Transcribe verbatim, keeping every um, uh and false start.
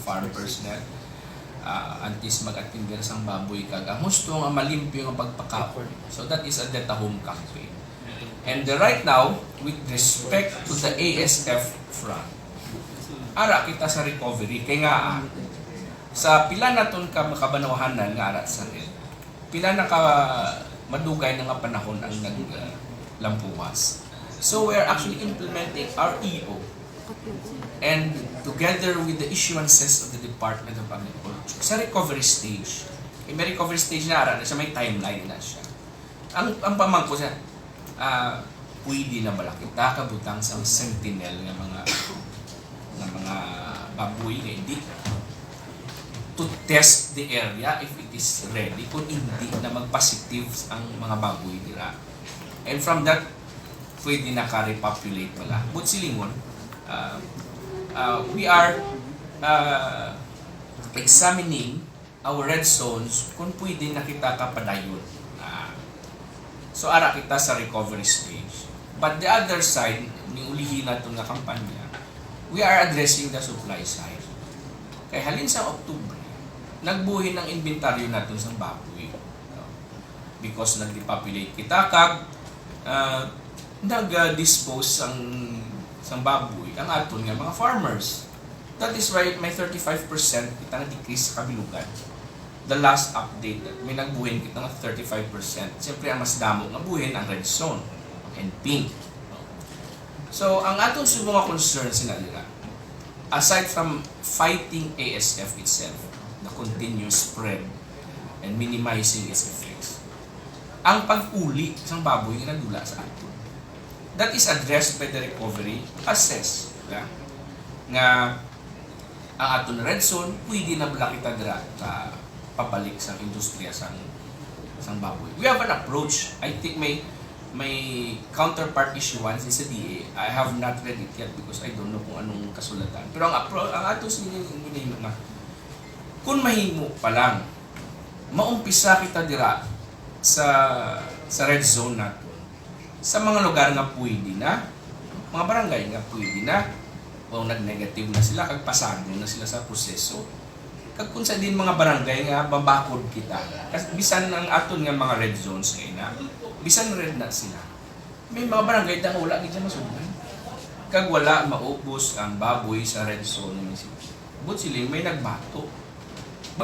farm personnel, ah, antes mag-atender sang baboy kag ang husto nga malimpyo nga pagpakaon. So that is a Detahome campaign. And, uh, right now, with respect to the A S F front, ara kita sa recovery. Kay nga, ah, sa pila naton ka makabanwahanan nga ara sa red, pila na ka madugay na nga panahon ang naglampuwas. So we are actually implementing our E O. And together with the issuances of the Department of Agriculture, sa recovery stage, eh, may recovery stage na ara na siya, may timeline na siya. Ang, ang pamangko siya, ah, pwede na bala kita kabutang sa sentinel nga mga, nga mga baboy nga hindi to test the area if it is ready, kung hindi na mag-positive ang mga baboy dira. And from that, pwede na ka-repopulate bala. But silingon, ah, ah, we are, ah, examining our red zones kung pwede na kita kapadayon. Ah, so, ara kita sa recovery stage. But the other side, ni ulihi naton nga kampanya, we are addressing the supply side. Kay halin sa Oktubre, nagbuhin ang inventaryo naton sang baboy. Because nag-depopulate kita kag, ah, nag-dispose sang, sang baboy ang aton nga mga farmers. That is why may thirty-five percent kita nga decrease sa kabilugan. The last update, may nagbuhin kita nga thirty-five percent. Siyempre, ang mas damo nga buhin ang red zone and pink. So, ang aton subong nga concern sina dira, aside from fighting A S F itself, the continuous spread and minimizing its effects, ang pag-uli sang baboy nga nadula sa aton. That is addressed by the recovery assess, di ba? Nga ang aton red zone, pwede na bala kita dira ka pabalik sang industriya sang, sang baboy. We have an approach. I think may, may counterpart issuance sa D A. I have not read it yet because I don't know kung anong kasulatan. Pero ang apro-, ang ato sa inyo, inyo na, kung mahimo pa lang, maumpisa kita dira sa, sa red zone naton, sa mga lugar nga pwede na, mga barangay nga pwede na, o nag-negative na sila, kag pasado na sila sa proseso. Kag kung sa din mga barangay nga mabakod kita, kas-, bisan ang aton nga mga red zones nga ina, bisan red na sila, may mga barangay nga wala gid siya masugdan. Kag wala maubos ang baboy sa red zone nga munisipyo. But sila may nagbato.